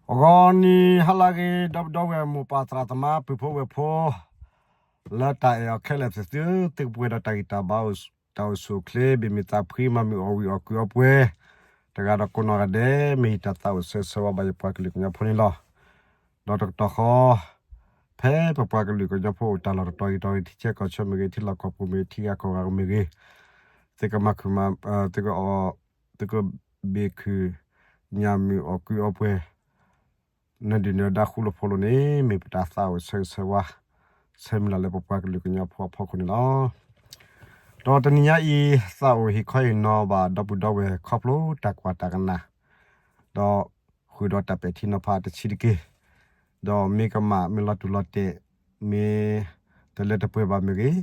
ဂီၤနံၤဟါလၢအဂ့ၤ ဒီပုၢ်ဒီဝဲၢ်မိၢ်ပၢ်သရၣ်သမါ ပုၢ်ဖိဝဲၢ်ဖိ လၢတၢ်အဲၣ်အီၤခဲလၢာ်သ့ၣ်သု, သုကပှဲၤဒီးတၢ်ဂံၢ်တၢ်ဘါ တၢ်အိၣ်ဆူၣ်အိၣ်ချ့ ဘၣ်မ့ၢ်သးဖှံ မၤမုာ်အီၣ်ဝံၤအီၣ်ကုၢ်အီပှဲၤ တဂၤဒီးကိးနီၢ်ဂၤဒဲး မ့ၢ်ယတၢ်သးအိၣ်ဆၢဂ့ၤဆၢဝါဘၣ်ယပှၤကလုာ်ကညီဖိန့ၣ်လီၤ. ဒီးတကတီၢ်ဃီ ဖဲပပှၤကလုာ်ကညီဖိအိၣ်တၢ်လီၢ်တတီၤဂ့ၤတတီၤဂ့ၤ ထံဆၢကီၢ်ဆၢမ့ၢ်ဂ့ၤ ထံလီၢ်ကီၢ်ပူၤမ့ၢ်ဂ့ၤ ထံဂၤကီၢ်ဂၤမ့ၢ်ဂ့ၤ သုကမၤခုၣ်မၤ သုကအီၣ် သုကဘ့ၣ်ခုၣ် မၤမုာ်အီၣ်ကုၢ်အီပှဲၤ နဒုၣ်နဒါဃူလိာ်ဖိးလိာ်န့ၣ် မ့ၢ်ပတၢ်သးအိၣ်ဆၢဂ့ၤဆၢဝါ ဆၢမုၢ်လၢ်လၢပပှၤကလုာ်ကညီဖိအဖီခိၣ်န့ၣ်လီၤ. ဒီးတနံၤညါအံၤ သးအိၣ်ဟ့ၣ်ခီဟ့ၣ်နီၤဘၣ်ဒီပုၢ်ဒီဝဲၢ်ခီဖျိတၢ်ကွၢ်တၢ်ကနၣ် ဒီးဃုာ်ဒီးတၢ်ပဲာ်ထံနီၤဖးတဆံးတက့ၢ်. ဒီးမ့ၢ်ကမၣ်မ့ၢ်လီၤတူာ်လီၤတဲာ် မ့ၢ်တလၢတပှဲၤဘၣ်မ့ၢ်ဂ့ၤ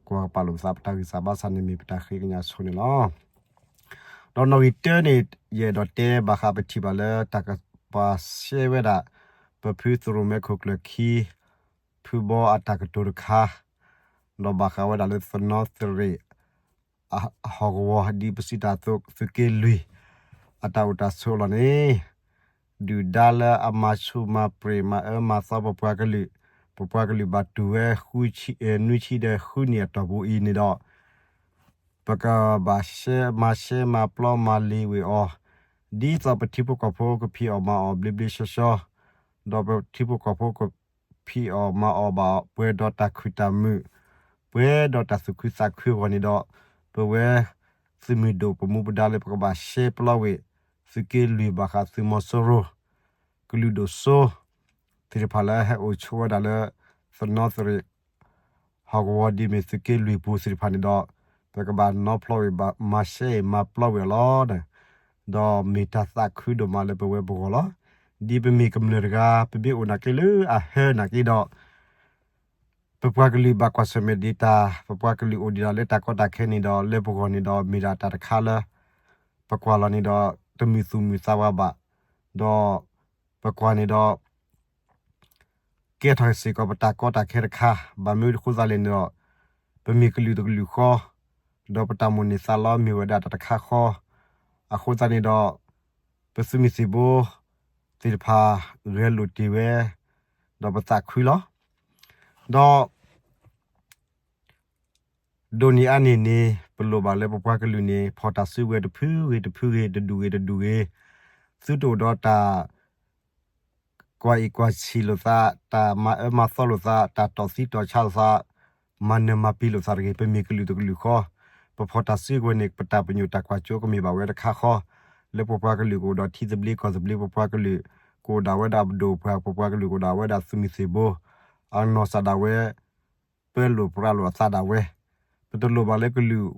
ကွၢ်ကပာ်လိာ်ပသး ပတၢ်ဂံၢ်စၢ်ဘါစၢ်န့ၣ် မ့ၢ်ပတၢ်ဃ့ကညးဆိန့ၣ်လီၤ. ဒီးနီၣ်ဂံၢ်တၢန့ၣ် ယအဲၣ်ဒိးတဲဘၣ်ဃးပထံၣ်ဘၣ်လၢ တၢ်ကပာ်ရှဲဝဲဒၣ် ပဖုသရိၣ်မဲခိၣ်ကျၢၢ်ခံ ဖုဘီအတၢ်ကတိၤတခါ ဒီးဘၣ်ဃးဝဲဒၣ်လၢသနီသရ့ၣ် ဟီၣ်ကဝီၤ ဒ်ပစံးတၢ်အသိး သုးက့လွံၢ် အတၢ်အိၣ်တၢ်ဆိးအလီၢ်န့ၣ် ဒုၣ်ဒါလၢအမၤဆူၣ်မၤပြံး မၤအၢမၤသီပပှၤကလုာ်, ပပှၤကလုာ်ဘၣ်တူၢ်ဝဲ နွံဆံဒီးဃုနံၣ်အတီၢ်ပူၤအံၤန့ၣ်ဒီး ပကဘၣ်ရှဲမၤရှဲမၤပျီမၤလ့ၤဝဲအီၤ, ဒ်သိးပထံဖိကီၢ်ဖိကဖံးအီၣ်မၤအီၣ်ဘျ့ဘျ့ဆှီဆှီ, ဒီးပထံဖိကီၢ်ဖိကဖံးအီၣ်မၤအီၣ်ဘၣ်ပှဲၤဒီးတၢ်ခုၣ်တၢ်မုာ်, ပှဲၤဒီးတၢ်သူၣ်ခုသးခုအဂီၢ်န့ၣ်ဒီး, ပဝဲ သုးမုၢ်ဒိၣ်ပမူပဒါလၢပကဘၣ်ရှဲပျီဝဲ သုးက့လွံၢ်ဘၣ်ဃးသုးမီၤစိရိၤ ကလုာ်ဒိၣ်စိ သ့ၣ်တဖၣ်လၢဟဲအိၣ်ဆိးဝဲဒၣ်လၢ သနီသရ့ၣ် ဟီၣ်ကဝီၤဒ်မ့ၢ်သုးက့လွံၢ်ပူၤသ့ၣ်တဖၣ်န့ၣ်ဒီး, ပကဘၣ်နီဖျီဝဲဘၣ် မၤရှဲအံၤမၤပျီဝဲအီၤလီၤ. ဒီးမ့ၢ်တၢ်သးခုဒိၣ်မးလၢပဝဲပဂီၢ်လီၤ. ဒ်ပမ့ၢ်ကမျၢၢ်တဂၤ ပမ့ၢ်အိၣ်နာ်က့လၢအဟၢနာ်က့ဒီး ပပှၤကလုာ်ဘၣ်ကွၢ်ဆၢၣ်မဲာ်ဒံးတၢ်, ပပှၤကလုာ်အိၣ်ဒံးဒၣ်လၢတၢ်ကီတၢ်ခဲန့ၣ်ဒီး လၢပဂီၢ်န့ၣ်ဒီး မ့ၢ်ဒၣ်တၢ်တခါလၢ ပကွၢ်လီၤန့ၣ်ဒီး တမုာ်သူၣ်မုာ်သးဝါဘၣ်, ဒီးပကွၢ်န့ၣ်ဒီး ကဲထီၣ်စ့ၢ်ကီးပတၢ်ကီတၢ်ခဲတခါ, ဘၣ်မနုၤအဃိသတးလဲၣ်န့ၣ်ဒီး ပမ့ၢ်ကလုာ်တကလုာ်ဃီ, ဒီးပတၢ်မိၣ်န့ၢ်သးလီမ့ၢ်ဝဲဒၣ်တၢ်တခါဃီ, အဃိသတးန့ၣ်ဒီး ပသုးမုၢ်သံၣ်ဘိ သ့ၣ်တဖၣ် ဂဲၤလိာ်တ့ၢ်ဝဲ, ဒီးပသးခုလီၤ. ဒီး ဒိးန့ၢ်အါန့ၢ်န့ၣ် ပလိၣ်ဘၣ်လၢပပှၤကလုာ်န့ၣ် ဖီၣ်တၢ်စုကဝဲၤတဖုဂ့ၤတဖုဂ့ၤ တဒူၣ်ဂ့ၤတဒူၣ်ဂ့ၤ, သုတအိၣ်ဒီးတၢ် ကွၢ်အံၣ်ကွၢ်ဆံးလိာ်သး, တၢ်မၤအၢမၤသီလိာ်သး, တၢ်တီၢ်သံတီၢ်ဆါလိာ်သး, မၤနၢၤမၤပျံၤလိာ်သးတဂ့ၤ, ပမ့ၢ်ကလုာ်တကလုာ်ဃီ, ပဖီၣ်တၢ်စုကဝဲၤန့ၣ် ပတၢ်ပညိၣ်တၢ်ကွၢ်စိကမ့ၢ်ဘၣ်ဝဲတခါဃီ, လၢပပှၤကလုာ်ကအိၣ်ဒီးထံသဘျ့ကီၢ်သဘျ့ ပပှၤကလုာ်ကအိၣ်ဒၣ်ဝဲဒၣ်ပဒိၣ်ပှၢ်, ပပှၤကလုာ်ကအိၣ်ဒၣ်ဝဲဒၣ်သုးမုၢ်သံၣ်ဘိ, အနီၢ်စၢ်ဒၣ်ဝဲ ပၢလိာ်ပြးလိာ်အသးဒၣ်ဝဲ, ပတလိၣ်ဘၣ်လၢကလုာ်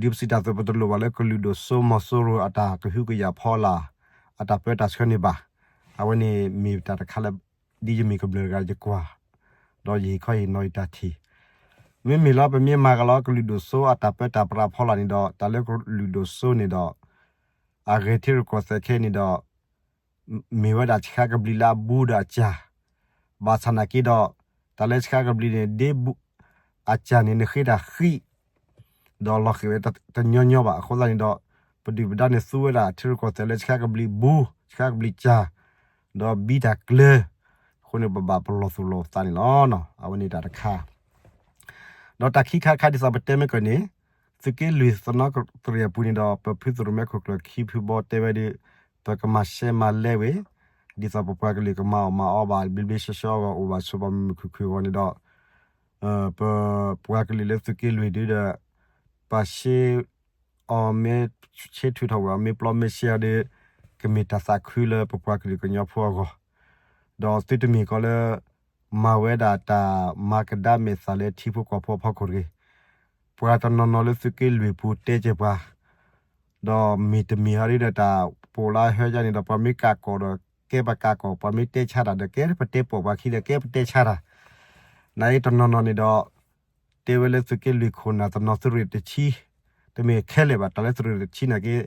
ဒ်ပစံးတၢ်အသိး ပတလိၣ်ဘၣ်လၢကလုာ်ဒိၣ်စိမီၤစိရိၤအတၢ်ကဟုကယာ်ဖီလာ်, အတၢ်ပၢတၢ်ဆှၢန့ၣ်ဘၣ်. အဝဲန့ၣ်မ့ၢ်တၢ်တခါလၢ ဒ်ယမ့ၢ်ကမျၢၢ်တဂၤယကွၢ်, ဒီးယဟ့ၣ်ခီဟ့ၣ်နီၤယတၢ်ထံၣ်, မ့မ့ၢ်လီၤ ပမ့ၢ်မၤကလီကလုာ်ဒိၣ်စိအတၢ်ပၢတၢ်ပြးဖီလာ်န့ၣ်ဒီး တၢ်လၢကလုာ်ဒိၣ်စိန့ၣ်ဒီး အဂဲၤထံရူၢ်ကီၢ်သဲးခဲအံၤန့ၣ်ဒီး မ့ၢ်ဝဲဒၣ်ဆှါကဘျံးလၢအဘူးဒီးအစၢ်, ဘၣ်ဆၣ်နာ်က့ဒီး တၢ်လၢဆှါကဘျံးန့ၣ် ဒ်ဘူး အစၢ်န့ၣ် နဃ့တၢ်ဃံး ဒီးလီၤဃ့ၢ်ဝဲတညီညီဘၣ်. အဃိသတးန့ၣ်ဒီး ပဒုၣ်ပဒါန့ၣ်သူဝဲဒၣ်ထံရူၢ်ကီၢ်သဲးလၢဆှါကဘျံးဘူး ဆှါကဘျံးစၢ် ဒီးဘံတၢ်ကျၢၤ, အဃိန့ၣ် ပဘၣ်ပလီၢ်သူၣ်လီၤသးန့ၣ်လီၤ. အဝဲန့ၣ်တၢ်တခါ ဒီးတၢ်ခံခါတခါဒ်သိးပတဲမ့ၢ်ကီးန့ၣ် သုးက့လွံၢ်သနီသရံၣ်အပူၤန့ၣ်ဒီး ပဖုသရိၣ်မဲခိၣ်ကျၢၢ်ခံဖုဘီတဲဝဲဒီး ပကမၤရှဲမၤလဲဝဲ ဒ်သိးပပှၤကလုာ်ကမၤအီၣ်မၤအီဘၣ် ဘျ့ဘျ့ဆှီဆှီအဂီၢ် အိၣ်ဘၣ်ဆိးဘၣ်မုာ်မုာ်ခုၣ်ခုၣ်အဂီၢ်န့ၣ်ဒီး ပပှၤကလုာ်လၢသုးက့လွံၢ်ဒုဒီး ပာ်ရှဲ အီၤမ့ၢ်ဆ့ထုးထီၣ်ဝဲအီၤ မ့ၢ်ပျီမ့ၢ်ရှဲအီၤဒီး ကမ့ၢ်တၢ်သးခုလၢပပှၤကလုာ်ကညီဖိအဂီၢ်, ဒီးသုတမ့ၢ်ကီးလၢ မၤဝဲဒၣ်တၢ်မၤကဒါမဲာ်သၣ်လၢထံဖိကီၢ်ဖိအဖီခိၣ်တဂ့ၤ. ပှၤတနီၤနီၤလၢသုးက့လွံၢ်ပူၤတဲကဲပှၤ ဒီးမ့ၢ်တမ့ၢ်ဟီဒ်ဒီးတၢ်ပိာ်လၢဟၢယါန့ၣ်ဒီး ပှၤမ့ၢ်ကးကီၢ်ဒီး ကဲပကးကီၢ်, ပှၤမ့ၢ်တဲဆါတၢ်ဒီး ကဲပတဲပိာ်ပှၤခံဒီး ကဲပတဲဆါတၢ်. နအံၤတနီၤနီၤန့ၣ်ဒီး တဲဝဲလၢသုးက့လွံၢ်ခိၣ်နၢ်သနီသရံၣ်တဆံ, တမ့ၢ်ခဲလၢာ်ဘၣ် တၢ်လၢသရံၣ်တဆံနာ်က့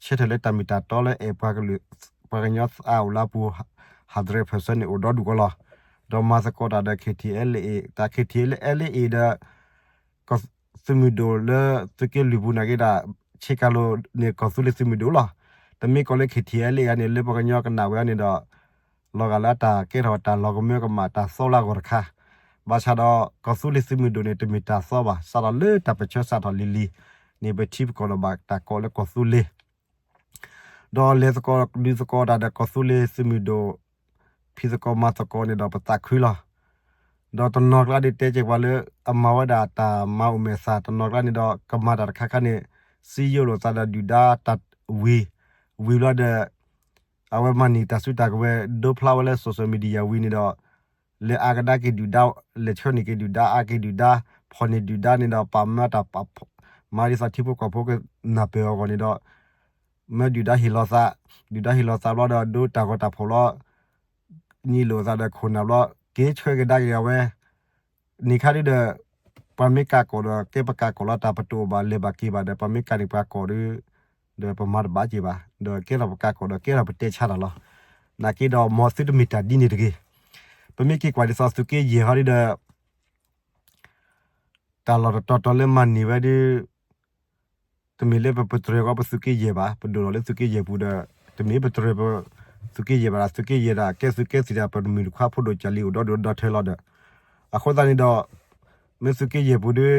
ဆၢထၢၣ်လၢတၢ်မ့ၢ်တၢ်တီလၢအဲၣ်ပှၤကလုာ် ပှၤကညီအအိၣ်လၢအပူၤ ဟးတရဲၣ်ဖၢၣ်ဆၢန့ၣ်အိၣ်ဒီဒူၣ်ကီလီၤ. ဒီးမၤသကိးတၢ်ဒီး KTLA တၢ် KTLA ဒီး ကီၢ်သုးမုၢ်ဒိၣ်လၢသုးက့လွံၢ်ပူၤနာ်က့ဒၣ် ဆ့ကၤလိၤန့ၣ် ကီၢ်သူလ့ၤသုးမုၢ်ဒိၣ်လီၤ. တမ့ၢ်ကီးလၢ KTLA အံၤန့ၣ် လၢပှၤကညီကနၣ်ဝဲအံၤန့ၣ်ဒီး လီၤဂာ်လၢတၢ်ကဲထီၣ်တၢ်လီၤကမၢကမၣ်တၢ်သီလၢအဂီၢ်တခါ, ဘၣ်ဆၣ်ဒီးကီၢ်သူလ့ၤသုးမုၢ်ဒိၣ်န့ၣ် တမ့ၢ်တၢ်သီဘၣ်, စးထီၣ်လၢတၢ်ပၢၢ်ဆၢစးထီၣ်လံၤလံၤန့ၣ် ပထံပကီၢ်ဒီးဘၣ်တၢ်ကိးလၢကီၢ်သူလ့ၤ ဒီးလဲၤသကိးဒုးသကိးတၢ်ဒီးကီၢ်သူလ့ၤသုးမုၢ်ဒိၣ် ဖံးသကိးမၤသကိးန့ၣ်ဒီးပသးခုလီၤ. ဒီးတနီၤကျါဒုးတဲက့ၤပှၤလၢ အမၤဝဲဒၣ်တၢ်မၤအိၣ်မဲာ်သၣ် တနီၤကျါန့ၣ်ဒီး ကမၤတၢ်တခါခါန့ၣ် စံယိၣ်လိာ်သးဒီးဒုၣ်ဒါတၢ်ဝံၤ, ဝံၤဘျီဒီး အဝဲမၤန့ၢ်တၢ်စုတၢ်ကဝဲၤ ဒိဖျါဝဲလၢ social media ဝံၤန့ၣ်ဒီး လဲၤအါကဒါက့ၤဒုၣ်ဒါ, လဲၤဆှၢန့ၢ်က့ၤဒုၣ်ဒါ, အါက့ၤဒုၣ်ဒါ, ဖီၣ်န့ၢ်ဒုၣ်ဒါန့ၣ်ဒီး ပာ်မၢတၢ်ပာ်ဖှိၣ်, မၤဒ်သိးထံဖိကီၢ်ဖိကနၢ်ပၢၢ်အဂီၢ်န့ၣ်ဒီး မၢဒုၣ်ဒါဟ့ၣ်လီၤသး, ဒုၣ်ဒါဟ့ၣ်လီၤသးဘျီဒီး ဒိတၢ်ဂီၤတၢ်ဖီၣ်လီၤ, ညံလိာ်သးဒီးခိၣ်နၢ်ဘျီ, က့ၤဆှၢကဒါက့ၤအဝဲ, န့ၣ်ခါဒုဒီး ပှၤမ့ၢ်ကးကီၢ်ဒီး ကဲပကးကီၢ်လီၤ တၢ်ပတအိၣ်ဘၣ် လဲၤဘၣ်က့ၤဘၣ်ဒီး ပှၤမ့ၢ်ကးန့ၢ်ပှၤကီၢ်ဒီး ဒီးပမၤတဘၣ်က့ၤဘၣ်, ဒီးကဲထီၣ်ပကးကီၢ်ဒီး ကဲထီၣ်ပတဲဆါတၢ်လီၤ. နာ်က့ဒီး မ်သုတမ့ၢ်တၢ်ဒ်န့ၣ်တဂ့ၤ. ပမ့ၢ်က့ၤကွၢ်ဒ်သိးသုးက့ယဲၢ်ဟီဒုဒီး တၢ်လီၢ်တတီၤတီၤလၢမၤန့ၢ်ဝဲဒု တမ့ၢ်လၢပပတြၢၤဃီပသုးက့ယဲၢ်ဘၣ်, ပဒိၣ်လီၤလၢသုးက့ယဲၢ်ပူၤဒီး တမ့ၢ်ပတြၢၤပသုးက့ယဲၢ်ဘၣ်, သုးက့ယဲၢ်ဒၣ်ကဲသုးကဲသံၣ်ဒၣ် ပတမုၢ်တခွါဖိဒိၣ်ကၢ်လံၤအိၣ်ဒီဒူၣ်ဒီထၢလီၤဒီး, အဃိသတးန့ၣ်ဒီး မ့ၢ်သုးက့ယဲၢ်ပူၤဒီး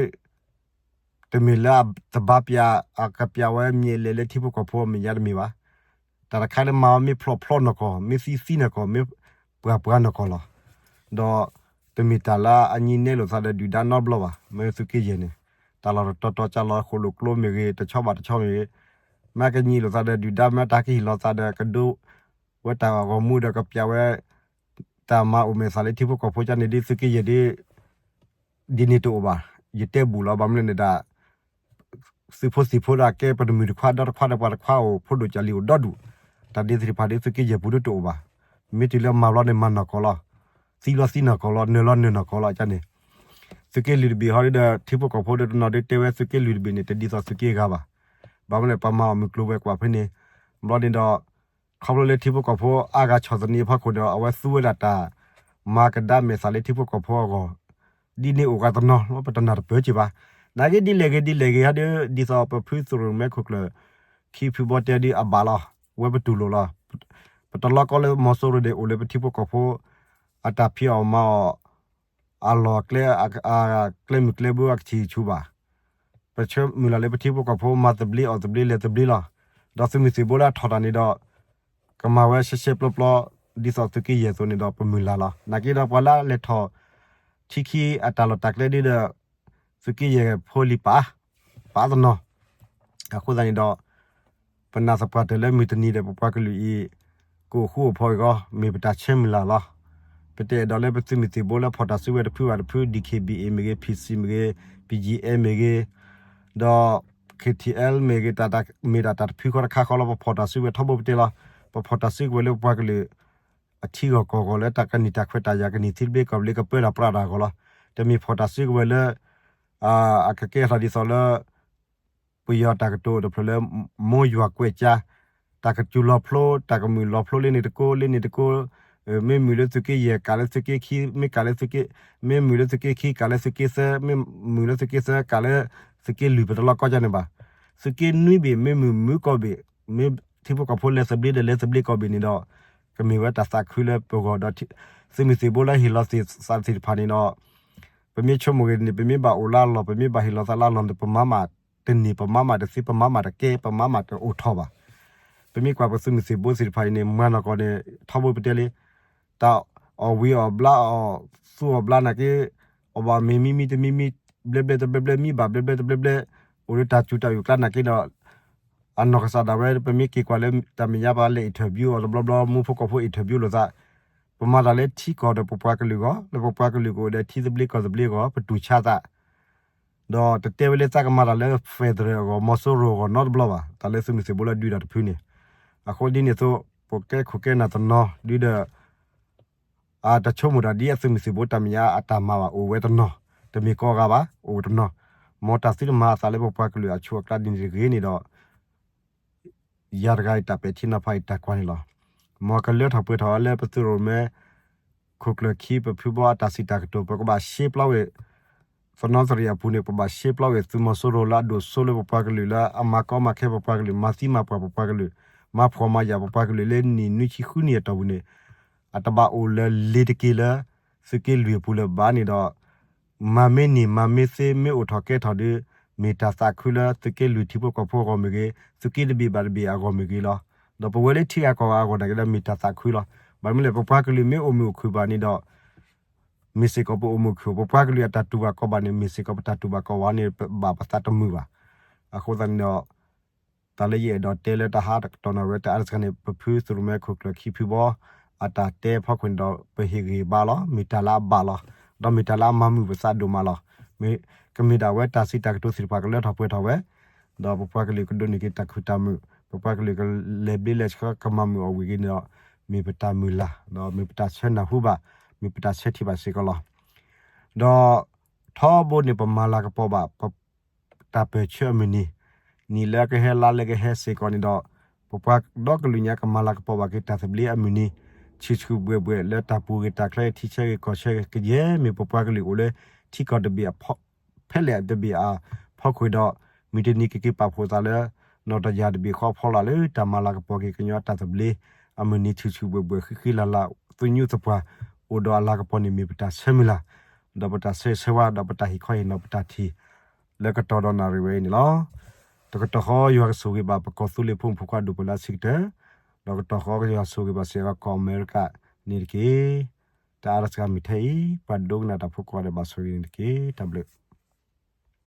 တမ့ၢ်လၢအတဘါပျၢ် အကပျၢ်ဝဲမ့ၢ်လဲၤလၢထံဖိကီၢ်ဖိအမဲာ်ညါတမ့ၢ်ဘၣ်. တၢ်တခါလၢမၤအီၤမ့ၢ်ဖျီၣ်ဖျီၣ်နီၢ်ကီၢ်, မ့ၢ်သံသံနီၢ်ကီၢ်, မ့ၢ်ပှၤပှၤနီၢ်ကီၢ်လီၤ. ဒီးတမ့ၢ်တၢ်လၢအညံနဲလိာ်သးဒီးဒုၣ်ဒါနီတဘျီဘၣ်. မ့ၢ်သုးက့ယဲၢ်န့ၣ် တၢ်လီၢ်တတီၤတီၤ ကၢ်လီၤဃိၣ်လိာ်ကျိမ့ၢ်ဂ့ၤ, တဆီဘၣ်တဆီမ့ၢ်ဂ့ၤ, မ့ၢ်ကညံလိာ်သးဒီးဒုၣ်ဒါ မ့ၢ်တၢ်ကဟ့ၣ်လီၤသးဒီးကဒိဝဲတၢ်ဂီၤမူဒီးကပျၢ်ဝဲ တၢ်မၤအိၣ်မဲာ်သၣ်လၢထံဖိကီၢ်ဖိကန့ၣ်ဒ်သုးက့ယဲၢ်ဒ် ဒ်န့ၣ်တအိၣ်ဘၣ်. ယတဲဘူးလီၤ ဘၣ်မနုၤလဲၣ်န့ၣ်ဒၣ် သုးဖိသံၣ်ဖိဒၣ်ကဲပတမုၢ်တခွါဒီတခွါဒီးပှၤတခွါအိၣ် ဖိဒိၣ်ကၢ်လံၤအိၣ်ဒီဒူၣ်, တၢ်ဒ်သ့ၣ်တဖၣ်ဒ်သုးက့ယဲၢ်ပူၤဒ်တအိၣ်ဘၣ်. မ့ၢ်တုၤလၢမၤဘျီန့ၣ်မၤနီၢ်ကီၢ်လီၤ, သံလီၤသံနီၢ်ကီၢ်လီၤ, နၢၤလီၤနၢၤနီၢ်ကီၢ်လီၤ ကန့ၣ်. သုးက့လွံၢ်တဘ့ၣ်ဟီဒ်ဒီး ထံဖိကီၢ်ဖိဒီးတနီၤဒ်တဲဝဲသုးက့လွံၢ်တဘ့ၣ်န့ၣ် တဒ်သိးသုးက့ဂၤဘၣ်. ဘၣ်မနုၤလဲၣ် ပှၤမၤအီၣ်မုၢ်ကျိၤဝဲၤကွာ်ဖဲန့ၣ်, ဘျီန့ၣ်ဒီး ခီဖျိလၢထံဖိကီၢ်ဖိအါဂၤဆီၣ်သနံးအဖီခိၣ်ဒီး အဝဲသူဝဲဒၣ်တၢ်မၤကဒါမဲာ်သၣ်လၢထံဖိကီၢ်ဖိအဂီၢ်, ဒ်န့ၣ်အိၣ်ဂၤတနီၤလီၤ ပတနၢ်တပၢၢ်က့ၤဘၣ်. နာ်က့ဒ်လဲၣ်ဂ့ၤဒ်လဲၣ်ဂ့ၤဟီဒ် ဒ်သိးပဖုသရိာ်မဲခိၣ်ကျၢၢ် ခံဖုဘီတဲဒ်အဘၣ်လီၤ. ဝဲပတူၢ်လိာ်လီၤ. ပတလီၢ်ကီလၢမီၤစိရိၤဒၣ်အိၣ်လၢပထံဖိကီၢ်ဖိ အတၢ်ဖံးအီၣ်မၤအီၣ် အလီၢ်အကျဲ အကျဲမုၢ်ကျဲဘိအကဆံးဆူၣ်ဘၣ်. ပဆၢမုၢ်လၢ်လၢပထံဖိကီၢ်ဖိ မၤသဘျ့အီၣ်သဘျ့လဲၤသဘျ့လီၤ. ဒီးသုးမုၢ်သံၣ်ဘိလၢအထီၣ်တၢ်န့ၣ်ဒီး ကမၤဝဲရှဲရှဲပျီပျီ ဒ်သိးသုးက့ယဲၢ်အသိးန့ၣ်ဒီး ပမုၢ်လၢ်လီၤ. နာ်က့ဒီးပှၤလၢလဲၤထီၣ် ထံခံအတၢ်လီၢ်တၢ်ကျဲဒ်ဒီး သုးက့ယဲၢ်ဖိလံၤပာ် ပာ်တနီၤ အဃိသတးန့ၣ်ဒီး ပနာ်သပှၢ်တၢၢ်လၢမုၢ်တနံၤဒီး ပပှၤကလုာ်အံၤ ကအိၣ်ဃူအိၣ်ဖိးအဂီၢ် မ့ၢ်ပတၢ်ဆၢမုၢ်လၢ်လီၤ. ပတအဲၣ်ဒိးလၢပသုးမုၢ်သံၣ်ဘိလၢဖီၣ်တၢ်စုကဝဲၤတဖုဘၣ်တဖု DKBA မ့ၢ်ဂ့ၤ, PC မ့ၢ်ဂ့ၤ, BGF မ့ၢ်ဂ့ၤ, ဒီး KTL မ့ၢ်ဂ့ၤ, မ့ၢ်ဒၣ်တၢ်တဖုဃီတခါဃီလီၤ ပဖီၣ်တၢ်စုကဝဲၤထီဘိပတဲလီၤ. ပဖီၣ်တၢ်စုကဝဲၤလၢပပှၤကလုာ် အထံဂီၢ်ကီၢ်ဂီၢ်လၢတၢ်ကနံၣ်တၢ်ခွဲးတၢ်ယာ်ကနံၣ်ထံတဘျ့ကီၢ်တဘျ့ကပၢတၢ်ပြးတၢ်အဂီၢ်လီၤ. တမ့ၢ်ဖီၣ်တၢ်စုကဝဲၤလၢ အကကဲထီၣ်ဒ်သိးလၢ ပယီၤတၢ်ကတိၤတဖျၢၣ်လၢ မိၢ်ယွၤကွဲးကၠါ, တၢ်ကစူၤလီၤဖျိ တၢ်ကမုာ်လီၤဖျိလၢန့ၣ်တကိး လၢန့ၣ်တကိး, မ့ၢ်မုာ်လၢသုးက့ယဲၢ် ကးလၢသုးက့ခံ, မ့ၢ်ကးလၢသုးက့, မ့ၢ်မုာ်လၢသုးက့ခံ ကးလၢသုးက့သၢ, မ့ၢ်မုာ်လၢသုးက့သၢ ကးလၢသုးက့လွံၢ် ပတလီၢ်ကီကန့ၣ်ဘၣ်. သုးက့နွံဘ့ၣ် မ့ၢ်မုာ်မုာ်ကိးဘ့ၣ်, မ့ၢ်ထံဖိကီၢ်ဖိလဲၤသဘျ့ဒီးလဲၤသဘျ့ကိးဘ့ၣ်န့ၣ်ဒီး ကမ့ၢ်ဝဲတၢ်သးခုလၢပဂီၢ်ဒီး သုးမုၢ်သံၣ်ဘိလၢဟ့ၣ်လီၤသ့ၣ်သးသ့ၣ်တဖၣ်န့ၣ်ဒီး ပမ့ၢ်ဆိကမိၣ်ဂ့ၤန့ၣ် ပမ့ၢ်ဘၣ်အိၣ်လၢအလီၢ် ပမ့ၢ်ဘၣ်ဟ့ၣ်လီၤသးလၢအလီၢ်န့ၣ် ပမၤမးတန့ၢ် ပမၤမးတသ့ ပမၤမးတကဲ ပမၤမးတအိၣ်ထီၣ်ဘၣ်. ပမ့ၢ်ကွၢ်ပသုးမုၢ်သံၣ်ဘိသ့ၣ်တဖၣ်အံၤန့ၣ် မၤနီၢ်ကီၢ်န့ၣ် ထီဘိပတဲလံ တၢ်အီၣ်ဝံၤအီၣ်ဘျါအီၣ်သူအီၣ်ဘျါနာ်က့ အီၣ်ဘၣ်မ့ၤမံမံတမံမံ ဘျဲဘျဲတဘျဲဘျဲ မံဘၣ်ဘျဲဘျဲတဘျဲဘျဲ အိၣ်ဒီးတၢ်စူၤတၢ်အုၣ်ကျါနာ်က့ဒီး အနီၢ်ကစၢ်ဒၣ်ဝဲ ပမ့ၢ်က့ၤကွၢ်လၢတၢ်မဲာ်ညါပှၤလဲၤ interview အီၤတဘျီဘျီ မူဖိကီၢ်ဖိ interview လိာ်သး ပမၤတၢ်လၢထံကီၢ်ဒီးပပှၤကလုာ်အဂီၢ် လၢပပှၤကလုာ်ကအိၣ်ဒီးထံသဘျ့ကီၢ်သဘျ့အဂီၢ် ပတူၢ်ဆါသး ဒီးတတဲဝဲလၢသးကမၤတၢ်လၢ federal အဂီၢ် မီၤစိရိၤအဂီၢ်နီတဘျီဘၣ် တၢ်လၢသုးမုၢ်သံၣ်ဘိလၢဒုးတၢ်တဖုန့ၣ်. အဃိဒ်န့ၣ်အသိး ပကဲခိၣ်ကဲနၢ်တနီၤ ဒုးဒီး အတဆိကမိၣ်တၢ်ဒ်အသုးမုၢ်သံၣ်ဘိတၢ်မဲာ်ညါအတၢ်မၤဘၣ် အိၣ်ဝဲတနီၤ, တမ့ၢ်ကိးဂၤဘၣ် အိၣ်တနီၤ, မ်တၢ်သုတမၤအသးလၢပပှၤကလုာ်အဆိအကျါဒ်န့ၣ်တဂ့ၤန့ၣ်ဒီး ယၤတဂၤအံၤတၢ်ပဲာ်ထံနီၤဖးအံၤတၢ်ကွၢ်န့ၣ်လီၤ. မ်ကလၢထီၣ်ပှဲၤထီၣ်အီၤလၢပသုးရိၣ်မဲ ခိၣ်ကျၢၢ်ခံ ပဖုဘီအတၢ်စံးတၢ်ကတိၤ ပကဘၣ်ရှဲပျီဝဲ သနီသရံၣ်အပူၤန့ၣ် ပဘၣ်ရှဲပျီဝဲသုးမီၤစိရိၤလၢအဒိၣ်စိလၢပပှၤကလုာ်လၢအမၤကီမၤခဲပပှၤကလုာ် မၤသံမၤပှၢ်ပပှၤကလုာ် မၤဖှီၣ်မၤယာ်ပပှၤကလုာ်လၢနံၣ်နွံဆံဃုနံၣ်အတီၢ်ပူၤန့ၣ် အတဘၣ်အိၣ်လၢလ့ၤတက့ၢ်လၢ သုးက့လွံၢ်အပူၤလၢၤဘၣ်န့ၣ်ဒီး မၤမ့ၢ်န့ၢ်မၤမ့ၢ်သ့မ့ၢ်အိၣ်ထီၣ်ကဲထီၣ်ဒီး မ့ၢ်တၢ်သးခုလၢသုးက့လွံၢ်ထံဖိကီၢ်ဖိအဂီၢ်မ့ၢ်ဂ့ၤ, သုးက့တဘ့ၣ်ဘၣ်တဘ့ၣ်အဂီၢ်မ့ၢ်ဂ့ၤလီၤ. ဒီးပဝဲလၢထံဂၤကီၢ်ဂၤအဂီၢ်န့ၣ်ကဒီးမ့ၢ်တၢ်သးခုလီၤ. ဘၣ်မနုၤလဲၣ် ပပှၤကလုာ်မ့ၢ်အိၣ်မုာ်အိၣ်ခုၣ်ဘၣ်န့ၣ်ဒီး မ့ၢ်စ့ၢ်ကီးပအိၣ်မုာ်အိၣ်ခုၣ်, ပပှၤကလုာ်အတၢ်တူၢ်ဘၣ်ကီဘၣ်န့ၣ် မ့ၢ်စ့ၢ်ကီးပတၢ်တူၢ်ဘၣ်ကီဘၣ်န့ၣ် ဘၣ်ပသးတမုာ်ဘၣ်. အဃိသတးန့ၣ်ဒီး တၢ်လၢယအဲၣ်ဒိးတဲလၢတၢ်ဟးတကတီၢ်နၣ်ရံၣ်ဝဲတအါတစှၤန့ၣ် ပဖုသုးရိၣ်မဲခိၣ်ကျၢၢ်ခံဖုဘီ အတၢ်တဲဖီခိၣ်န့ၣ်ဒီး ပဟ့ၣ်ဂံၢ်ဘါလီၤ. မ့ၢ်တၢ်လၢအဘၣ်လီၤ. ဒီးမ့ၢ်တၢ်လၢအမၤမုာ်ပသးဒိၣ်မးလီၤ. မ့ၢ် ကမ့ၢ်ဒၣ်ဝဲတၢ်စံးတၢ်ကတိၤသ့ၣ်တဖၣ်ကလၢထီၣ်ပှဲၤထီၣ်ဝဲ ဒီးပပှၤကလုာ်ကဒိးန့ၢ်က့ၤတၢ်ခုၣ်တၢ်မုာ်, ပပှၤကလုာ်ကလဲၤဘျ့လဲၤဆှီကမၤမုာ်အီၤဝံၤက့ၤန့ၣ်ဒီး မ့ၢ်ပတၢ်မုၢ်လၢ်, ဒီးမ့ၢ်ပတၢ်ဆၢနၢ်ဟူဘၣ်, မ့ၢ်ပတၢ်ဆၢထံၣ်ဘၣ်စ့ၢ်ကီးလီၤ. ဒီး ထီဘိန့ၣ် ပမၤလၤကပီၤဘၣ် ပ တၢ်ပၢၢ်ဆၢအမုၢ်နံၤ, နံၤလၢကဟဲလါလၢကဟဲစ့ၢ်ကီးန့ၣ်ဒီး ပပှၤဒီကလုာ်ညါကမၤလၤကပီၤဘၣ်က့ၤတၢ်သဘျ့အမုၢ်နံၤ, ဆံၣ်ဆူၣ်ဘှဲၣ်ဘှဲၣ်လၢတၢ်ပူၤဂ့ၤတၢ်ချၢဂ့ၤ ထံဆၢဂ့ၤကီၢ်ဆၢဂ့ၤ ကယဲၢ်မ့ၢ်ပပှၤကလုာ်အိၣ်လၢထံကီၢ်တဘ့ၣ်အဖီ ဖဲလဲၣ်တဘ့ၣ်အဖီခိၣ်ဒီး မုၢ်တနံၤကက့ၤပာ်ဖှိၣ်သးလၢ နီၢ်တယၢ်တဘ့ၣ်ဃီအဖီလာ်လၢတၢ်မၤလၤကပီၤက့ၤကညီတၢ်သဘျ့ အမုၢ်နံၤဆံၣ်ဆူၣ်ဘှဲၣ်ဘှဲၣ်ဃံဃံလၤလၤ သညူးသပှၢ် အိၣ်ဒီးအလၤကပီၤန့ၣ်မ့ၢ်ပတၢ်ဆၢမုၢ်လၢ်, ဒီးပတၢ်ဆၢဂ့ၤဆၢဝါဒီးပတၢ်ဟ့ၣ်ခီဟ့ၣ်နီၤပတၢ်ထံၣ် လၢကတီၢ်ဒီးနၣ်ရံၣ်ဝဲအံၤန့ၣ်လီၤ. တကတီၢ်ဃီယွၤကဆိၣ်ဂ့ၤဘၣ်ပကီၢ်သူလ့ၤဖိမုၣ်ဖိခွါဒိၣ်ပှဲၤလၢအဆံးကတၢၢ်, ဒီးကတီၢ်ဃီကယွၤဆိၣ်ဂ့ၤဘၣ်စ့ၢ်ကီးကီၢ်အမဲရကၤန့ၣ်တက့ၢ်. တအါတစှၤမုၢ်ထဲအံၤ ပှၤဒိကနၣ်တၢ်ဖိကိးဂၤဒဲးဘၣ်ဆိၣ်ဂ့ၤန့ၣ်တက့ၢ်. တၢ်ဘျုး